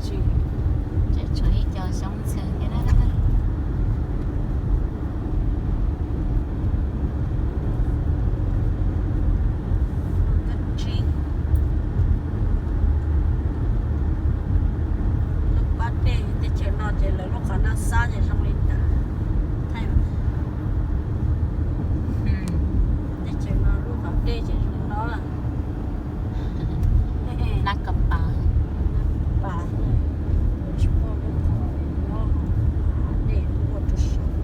Tseem tshuav ib co xyoob ntxhw thiab na. Lub pab dej teb chaws no ces lawv lub qhov naj xab ces zoo li ntawd. Teb chaws no lub qhov dej ces zoo no. Nab ka pas, nab ka pas, tsis muaj lub qhov nyob, dej muaj rau saud.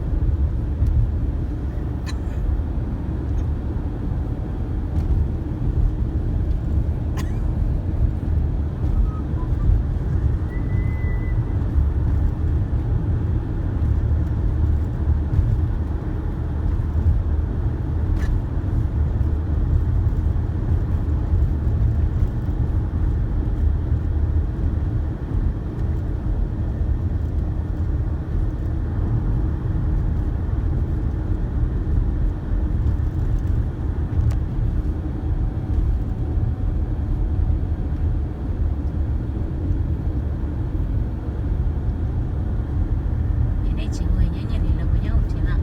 Es nej tsis mus nyob nyias li los puas nyob hauv tsev na?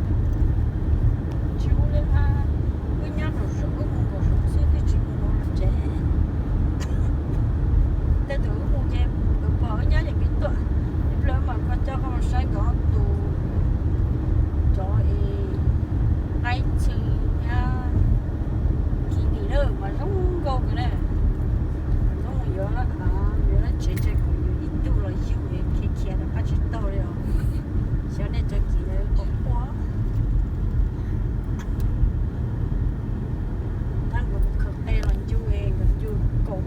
Tsis mus li mas, wb nyob nraum zoov, wb mus nraum zoov xwb twb tsis mus nraum tsev. Tej thaum wb mus ces pom wb nyob ces peb tuaj, ib pliag wb mam koj coj koj mus saib nkawd ob tug cov es qaib ntxhw thiab kis nim na mas zoo nkauj kawg na. Zoo yuav, yuav lub tsev tseg kom yus ib tug los yug es khiav khiav rov qab tsis tau li os. Xyov nej cov kis ntawd puas quaj. Tab nkawd mus khaws qe los ncu es nkawd ncu kaum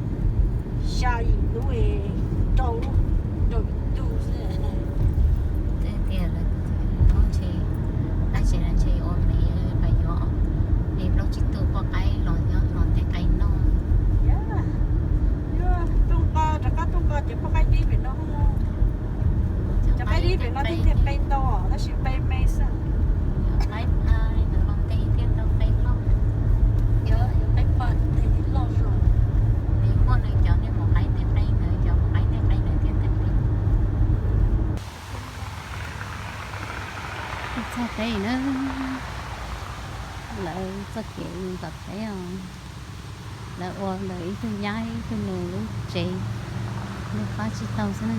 xya yim lub es rau lub, rau ib tug xwb. Twb tias lawv hnub ntshe, tab sis lawv ntshe ua me pas yuav es plaub tsib tug poj qaib los nyob los ntes qe noj. Yog, yog tuaj nqa, rov qab tuaj nqa cov poj qaib dib pem no. Cov qaib dib pem no thiaj tiag qe ntau tab sis qe me xwb. Qaib pha li ntawd los ntes thiaj tau qe loj. Yog, yog qaib pha ntes thiaj loj zog. Nws muaj nws cov niag maum qaib ntes qe ntawd, cov maum qaib ntes qe ntawd thiaj ntes qe. Txog teb na, lawv txoj kev mus tom teb os. Lawv ua ntawm ib tug nyab ib tug nus lub tsev, lub qab tsib taug xwb na.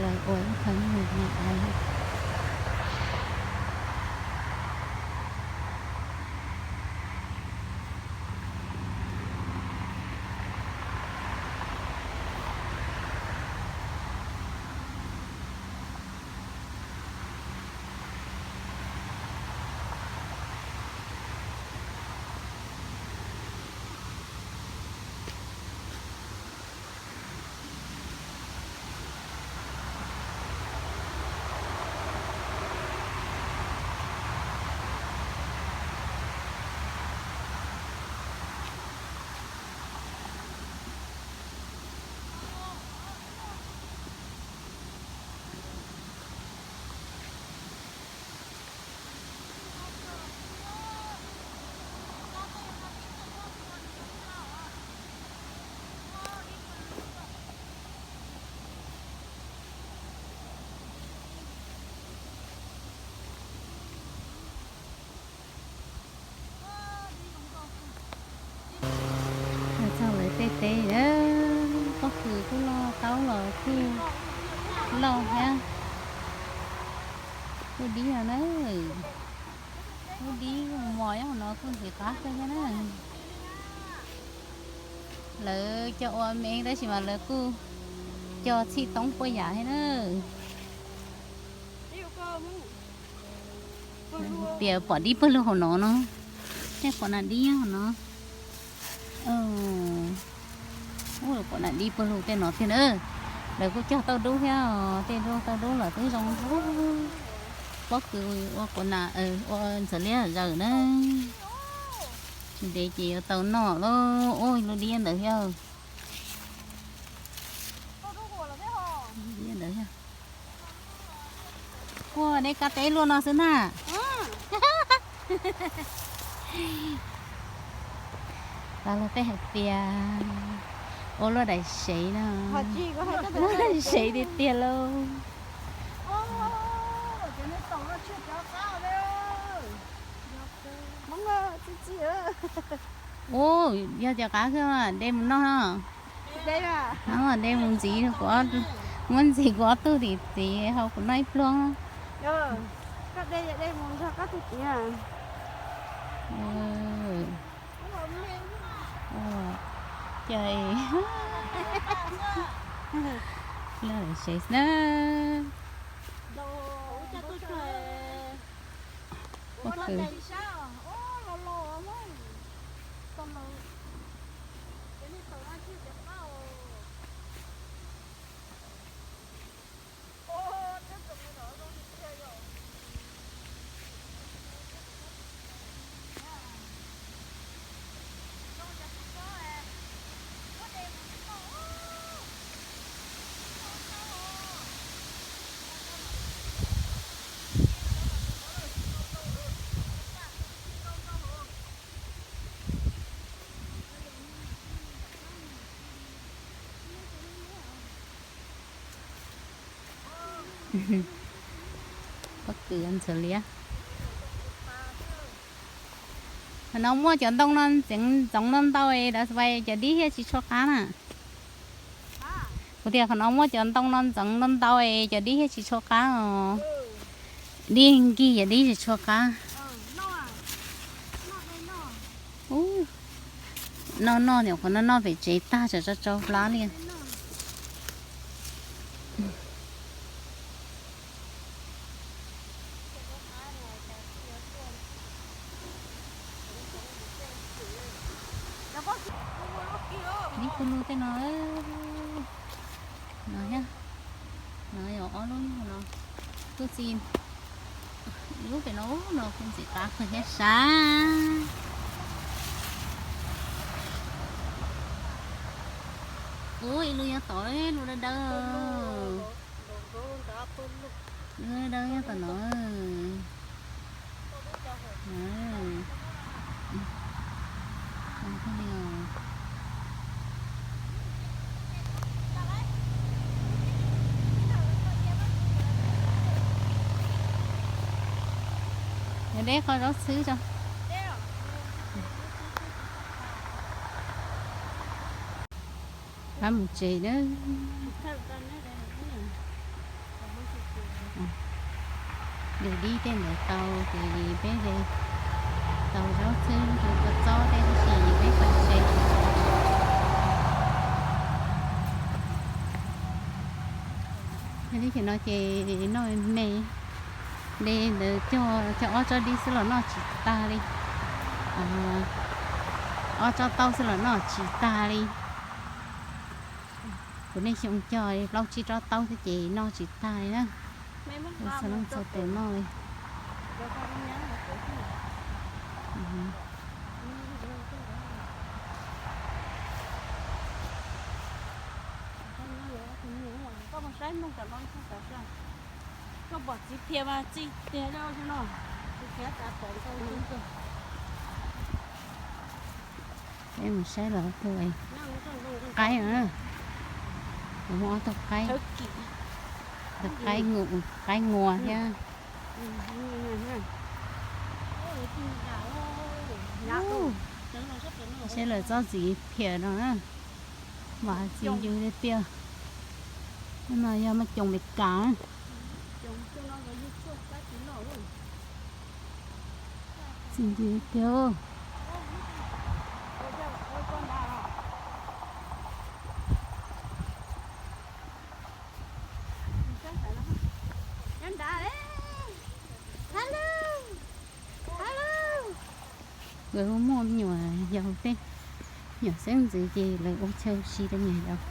Lawv ua ib qho nyuag no. Txog lawv tej teb na, pob kws kuj loj, taub los kuj loj thiab. Kuj dib no na, kuj dib mos nyob hauv no kuj ntxim qab kawg thiab na. Lawv cog ua me tab sis mas lawv kuj cog txhij toob puas yam thiab na. Tias pom dib pawg lug hauv no no, tej qhov nas dib hauv no. Ua qhov nas dib pawg lug tej no thiab na. Lawv kuj cog tauj dub thiab, tej tauj dub los twb zoo. Pob kws ua qhov nas, ua ntxhov liab zawm na. Tsis ntev ces yuav tau noj lauj. Ua lub dib ntawd thiab. Ua nej kab teb luaj no xwb na. Los peb hais tias ua luaj daim sev no, luaj daim sev tiag tiag lauj. Ub, yog cov qab xwb de mus noj no. De mus ntxiv, muab ntxiv kuv ob tug tim txiv hau kuv noj ib pluag. Ces lawm sev na. Pob kws. Pob kws ntxhuav liab. Qhov no muaj cov ntoo no ntxeev ntxoov ntau ntau es lawv xav cov dib thiaj tsis tshua qab na. Kuv tias qhov no muaj cov ntoo no ntxeev ntau ntau es cov dib thiaj tsis tshua qab os. Dib nkig cov dib tsis tshua qab. Ub, noj noj niam qhuav noj noj pem tsev tag tsam tso tsau plab li. Dib kuj lug tej no, no thiab, no yog ob lub no, kuj txi lub pem no, no kuj ntxim qab kawg thiab sav. Ub, ib lub nyob tod, lub dawb dawb. Lub dawb dawb nyob tom no. Yog deb qhov zaub xwb tso. Pab mus tsev na. De dib tej ntawd tau ces peb de tau zaub xwb, tau kua txob tej tab sis peb pais tsev. Yog li ces no ces noj me, de ntawd cog, cog ob tsob dib xwb los noj tsis tag li. Ob tsob taub xwb los noj tsis tag li. Kuv nej xyoo cog plaub tsib tsob taub xwb ces noj tsis tag li na. Txhua leej txhua tus noj li. Koj pom txiv phiaj mas txij tiag no, txiv phiaj tas pom ntau ntau. Peb mus saib lawv ob tug qaib no. Kuv muaj ob tug qaib, qaib, qaib nguas thiab. Saib lawv tsob txiv phiaj no na. Mas txi ncw tiag tiag. No yog maj coom Meskas. Txi ncw tiag. Nkawd muaj me nyuam yog peb nyuam xeeb ntxwv ces lawv ua chaw si rau me nyuam yaus.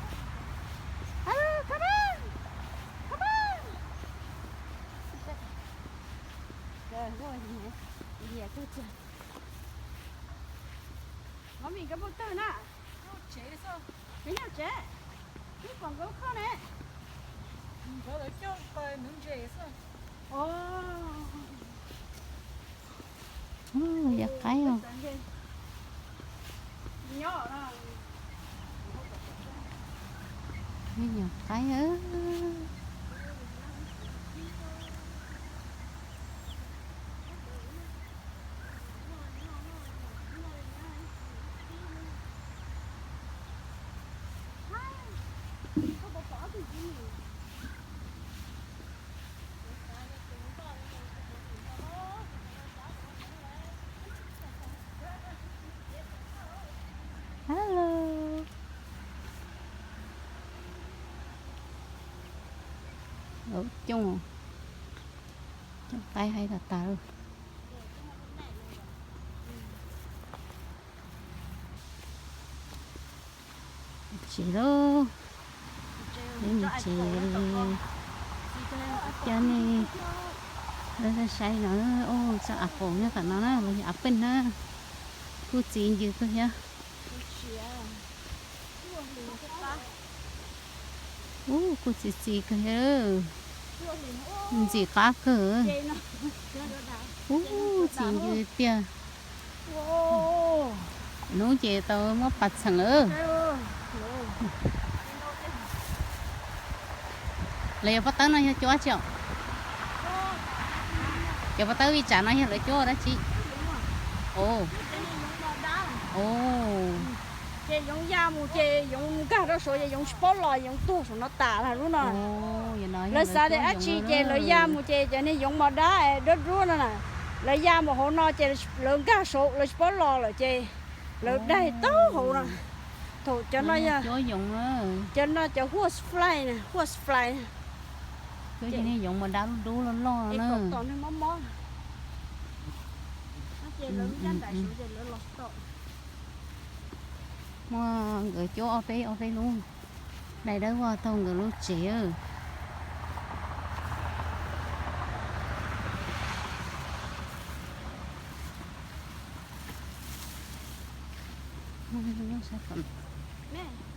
Mami, koj mus twg na? Koj nyob tsev? Twb pom nkawd khob ne. Nkawd lawv coj pais nuv ntses xwb. Yog qaib os. Me nyuam qaib. Hello. Coob, coob qaib haib tas tas. Tsev lauj. Peb mus tsev. Coj nej saib no, ub, tsob apple nyob tom no na, los yog apple na. Kuj txi ncw kawg thiab. Ub, kuj txi txi kawg thiab. Ntxim qab kawg. Ub, txi ncw tiag. Hnub ces tau muab pas txheem lawm. Lawv yog pob tawb no yog cuab tsi os? Cov pob tawb vij tsam no yog lawv cuab ua dab tsi? Ov, ces yoov ya mus ces yoov nkag rau saud ces yoov tsis paub los, yoov tuag saum no tas lawm lub no. Lawv xav tias dab tsi ces lawv ya mus ces cov niag yoov mos dab duab duab no na, lawv ya mus hauv no ces lawv nkag saud lawv tsis paub los lawm ces lawv daig tau hauv no. Thaum cov no yog, cov no cov horse fly na, horse fly. Cov niag yoov mos dab dub dub loj loj na. Tom niag mob mob. Ces lawv ya nraim saud ces lawv los tom. Muaj nkawd cuab ob peb ob peb lub, dai dawb vog taug nkawd lub tsev.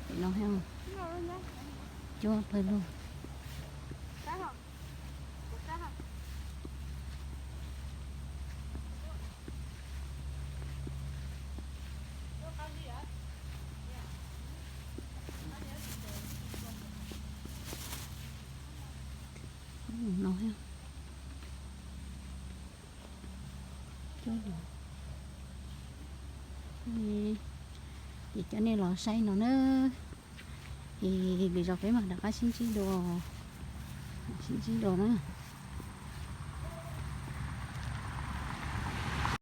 Pem no cuab pawg lug. No thiab. Ces coj nej los saib no na. Es lwm zaus peb mam rov qab sib ntsib dua, sib ntsib dua na.